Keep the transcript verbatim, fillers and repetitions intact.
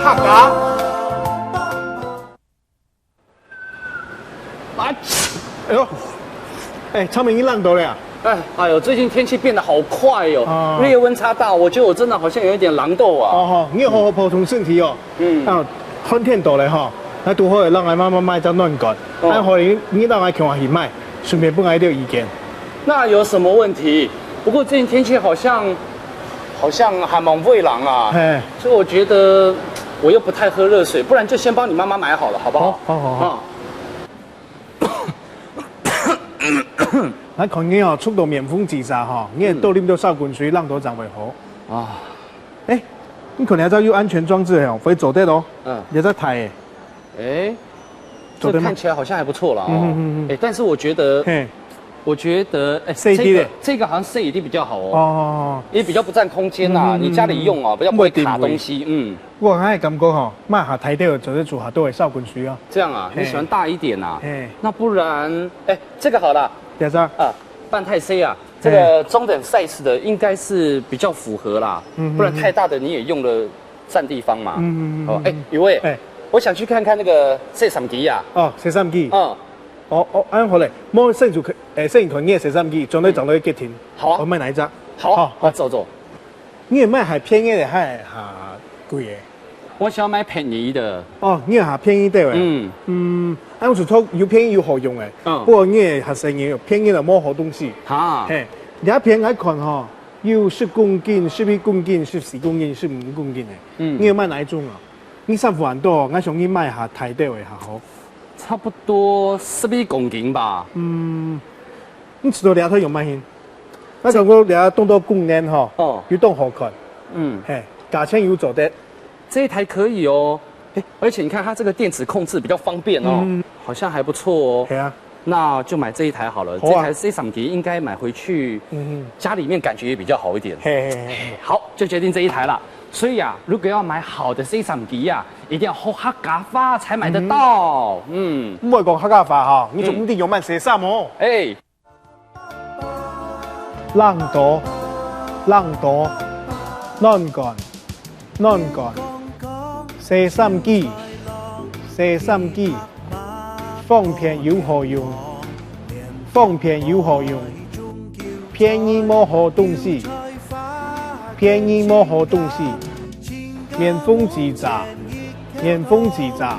客家。啊，哎呦，哎，昌明，你冷到了啊？哎，哎呦，最近天气变得好快哦，啊。日夜温差大，我觉得我真的好像有一点冷到啊。哦吼，你要好好保重身体哦。嗯。啊，寒天到了哈，那拄好让俺妈妈买只暖感，哦。那好，你让俺赶快去买，顺便分俺一点意见。那有什么问题？不过最近天气好像，好像还蛮微冷啊，嘿。所以我觉得我又不太喝热水，不然就先帮你妈妈买好了，好不好？好，好，好，好。啊。 俺看你哦，出到面風吱喳吼，你个倒啉到燒滾水，冷到正會好。啊。哎，你看這隻有安全裝置哦，會做得哦。嗯。這隻台誒。哎，做得嗎？这看起来好像还不错了哦。嗯，嗯，嗯，嗯。哎，但是我觉得，嘿。我觉得，哎，这个，这个好像是一定比较好哦。哦。也比较不占空间啦，嗯，嗯，嗯，你家里用哦，比较不会卡东西，嗯。 我還感覺吼，買下大兜做得煮下都會燒滾水啊。这样啊，嘿。你喜欢大一点啊？嘿。那不然，哎，这个好了。點啥？啊，半太C啊，嘿。这个中等size的应该是比较符合啦，嗯，嗯，不然太大的你也用了占地方嘛。嗯，嗯，嗯，哦，哎，嗯，嗯。雨薇，哎。我想去看看那个洗衫机啊。哦，洗衫机。嗯。哦，哦，恁好咧，我先去看，哎，先看你个洗衫机，轉來轉來決定。好啊。我買哪一隻？好啊，好，好。走走。 你个買較便宜个，還較貴个？我想买便宜的。哦，你个較便宜个。嗯。嗯，恁樣就有便宜又好用个。嗯。不過你个較細人，便宜了無好東西。哈。嘿，這片來看吼，有十公斤、十一公斤、十四公斤、十五公斤个。嗯。你要買哪一種啊？你衫褲恁多，我想你買較大兜个較好。差不多十一公斤吧。嗯，你知道這套用買先？ 那想講這當多功能吼，哦。又當好看。嗯。嘿，價錢又做得。这一台可以哦。哎，而且你看它这个电池控制比较方便哦，嗯。好像还不错哦。嘿啊。那就买这一台好了，好啊。这台洗衫机应该买回去，嗯哼。家里面感觉也比较好一点。嘿，嘿，嘿，嘿。好，就决定这一台了。所以啊，如果要买好的洗衫机啊，一定要学客家话才买得到。嗯。毋會講客家話哈，你就毋知用麼洗衫哦。哎。 冷到，冷到，暖感，暖感，洗衫機，洗衫機，方便又好用，方便又好用，便宜無好東西，便宜無好東西，面風吱喳，面風吱喳。